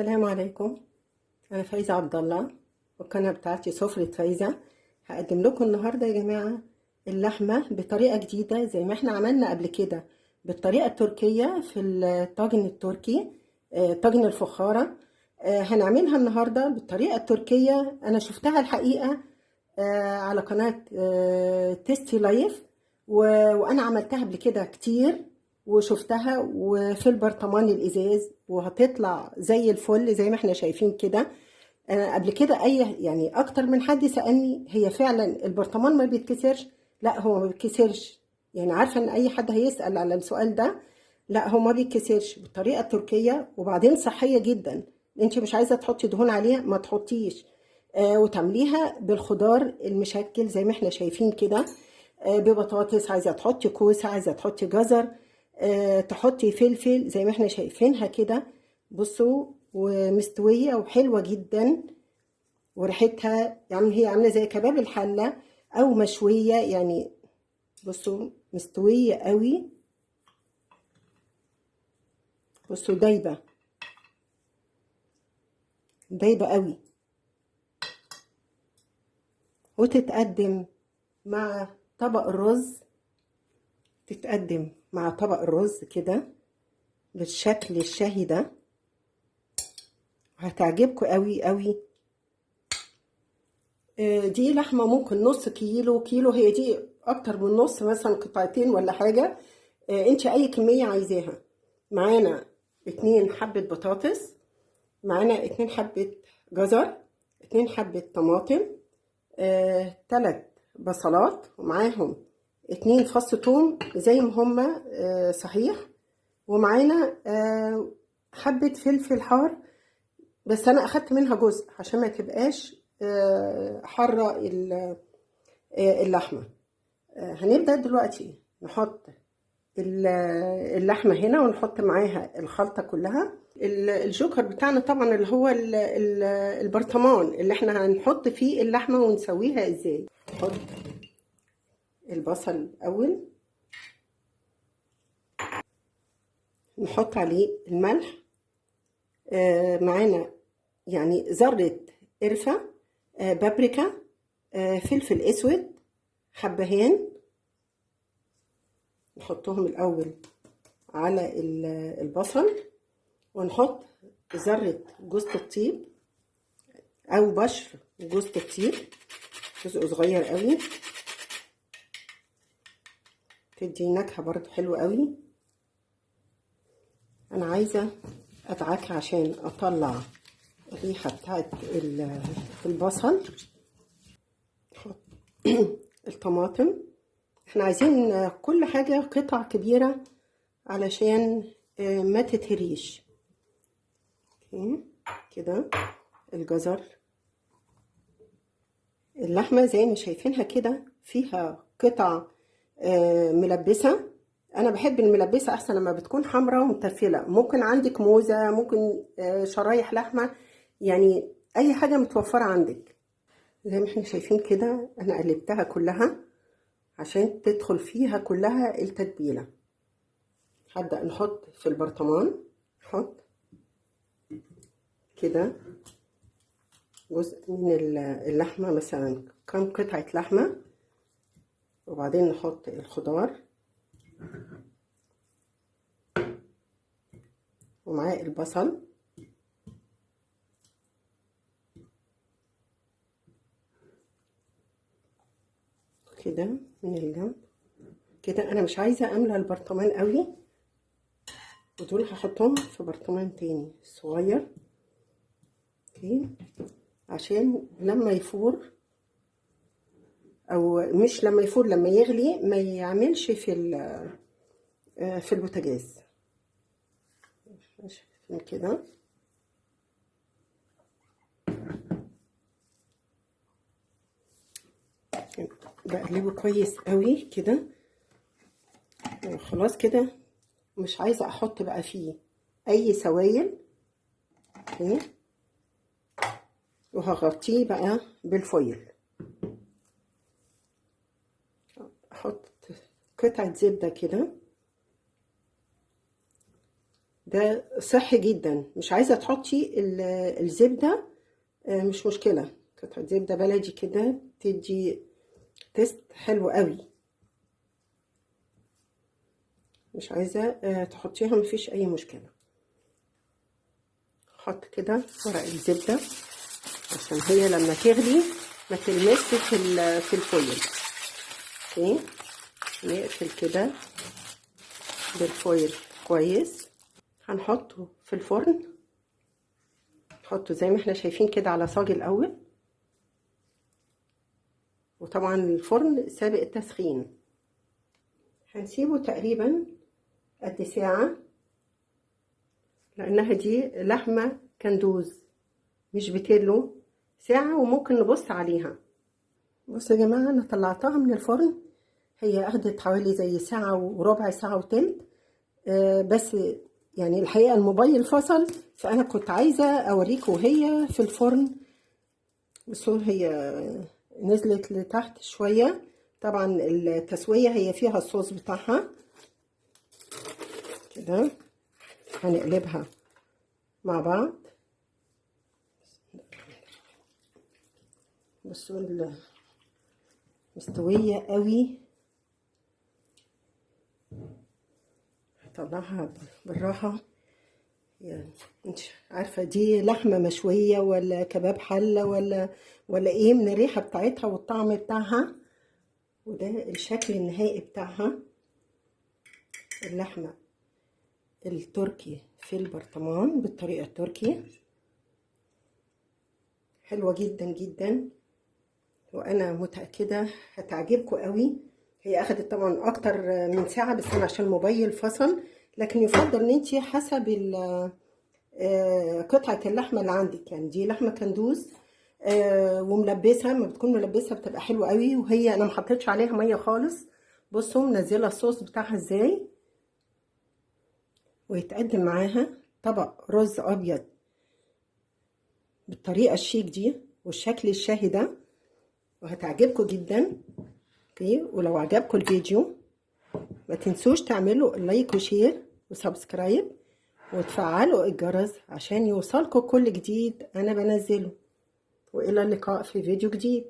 السلام عليكم. انا فايزه عبد الله والقناة بتاعتي سفرة فايزه. هقدم لكم النهارده يا جماعة اللحمة بطريقة جديدة زي ما احنا عملنا قبل كده بالطريقة التركية في الطاجن التركي، طاجن الفخاره. هنعملها النهارده بالطريقة التركية. انا شفتها الحقيقة على قناة Tasty Life، وانا عملتها قبل كده كتير وشفتها وفي البرطمان الازاز، وهتطلع زي الفل زي ما احنا شايفين كده. انا قبل كده اي يعني اكتر من حد سالني هي فعلا البرطمان ما بيتكسرش؟ لا هو ما بيتكسرش، يعني عارفه ان اي حد هيسال على السؤال ده. لا هو ما بيتكسرش بالطريقة التركية، وبعدين صحية جدا. انت مش عايزه تحطي دهون عليها ما تحطيش، وتعمليها بالخضار المشكل زي ما احنا شايفين كده، ببطاطس، عايزه تحطي كوسة، عايزه تحطي جزر، تحطي فلفل زي ما احنا شايفينها كده. بصوا ومستويه وحلوه جدا، وريحتها يعني هي عامله زي كباب الحلة او مشوية، يعني بصوا مستوية قوي. بصوا دايبه دايبه قوي، وتتقدم مع طبق الرز، تتقدم مع طبق الرز كده بالشكل الشهي ده، هتعجبكم قوي قوي. دي لحمة ممكن نص كيلو، كيلو، هي دي اكتر من نص، مثلا قطعتين ولا حاجة. انت اي كمية عايزاها. معانا 2 حبة بطاطس، معانا 2 حبة جزر، 2 حبة طماطم، 3 بصلات، ومعاهم 2 فص توم زي ما هما، صحيح، ومعانا حبة فلفل حار، بس أنا أخدت منها جزء عشان ما تبقاش حارة اللحمة. هنبدأ دلوقتي نحط اللحمة هنا، ونحط معاها الخلطة كلها. الجوكر بتاعنا طبعا اللي هو البرطمان اللي احنا هنحط فيه اللحمة ونسويها ازاي. نحط البصل الأول، نحط عليه الملح، معانا يعني ذرة قرفة، بابريكا، فلفل اسود، حبهان. نحطهم الأول على البصل، ونحط ذرة جوزة الطيب أو بشر جوزة الطيب، جزء صغير قوي، تدي نكهة برضو حلوة قوي. أنا عايزة أدعكها عشان أطلع الريحة بتاعت البصل. نحط الطماطم. احنا عايزين كل حاجة قطع كبيرة علشان ما تتهريش. كده الجزر. اللحمة زي ما شايفينها كده فيها قطع ملبسة. أنا بحب الملبسة أحسن لما بتكون حمراء ومتفلة. ممكن عندك موزة، ممكن شرايح لحمة، يعني أي حاجة متوفرة عندك. زي ما احنا شايفين كده أنا قلبتها كلها عشان تدخل فيها كلها التتبيلة. هبدأ نحط في البرطمان، نحط كده جزء من اللحمة، مثلا كم قطعة لحمة، وبعدين نحط الخضار ومعاه البصل. كده من الجنب كده. انا مش عايزه املى البرطمان قوي، ودول هحطهم في برطمان تاني صغير، okay، عشان لما يفور، او مش لما يفور، لما يغلي ما يعملش في البوتاجاز. شايفين كده؟ بقلبه كويس قوي كده وخلاص. كده مش عايزه احط بقى فيه اي سوائل، okay، وهغطيه بقى بال foil. احط قطعه زبدة كده ده صحي جدا. مش عايزه تحطي الزبدة مش مشكلة، قطعه زبدة بلدي كده تدي taste حلو قوي. مش عايزه تحطيها مفيش اي مشكلة. حط كده ورق الزبدة عشان هي لما تغلي ما تلمسش في ال foil. okay، نقفل كده بال foil كويس. هنحطه في الفرن، نحطه زي ما احنا شايفين كده على صاج الاول، وطبعا الفرن سابق التسخين. هنسيبه تقريبا قد ساعة، لانها دي لحمة كندوز مش بتلو، ساعة وممكن نبص عليها. بصوا يا جماعة، انا طلعتها من الفرن، هي اخدت حوالي زي ساعة وربع، ساعة وتلت، بس يعني الحقيقة الموبايل فصل، فأنا كنت عايزة أوريكم وهي في الفرن. بصوا هي نزلت لتحت شوية، طبعا التسوية هي فيها الصوص بتاعها كده. هنقلبها مع بعض. بصوا مستوية قوي، هطلعها بالراحة. يعني انت عارفة دي لحمة مشوية ولا كباب حلة ولا ايه، من الريحة بتاعتها والطعم بتاعها. وده الشكل النهائي بتاعها، اللحمة التركي في البرطمان بالطريقة التركي، حلوة جدا جدا، وانا متأكدة هتعجبكم قوي. هي اخدت طبعا اكتر من ساعة، بس انا عشان الموبايل فصل، لكن يفضل ان انتي حسب قطعة اللحمة اللي عندك. يعني دي لحمة كندوز وملبسة، ما بتكون ملبسة بتبقى حلوة قوي. وهي انا ما حطيتش عليها مية خالص. بصوا منزلة الصوص بتاعها ازاي. ويتقدم معاها طبق رز ابيض بالطريقة الشيك دي والشكل الشهي ده، وهتعجبكم جدا. okay، ولو عجبكم الفيديو ما تنسوش تعملوا like و share و subscribe وتفعلوا الجرس عشان يوصلكم كل جديد انا بنزله. والى اللقاء في فيديو جديد.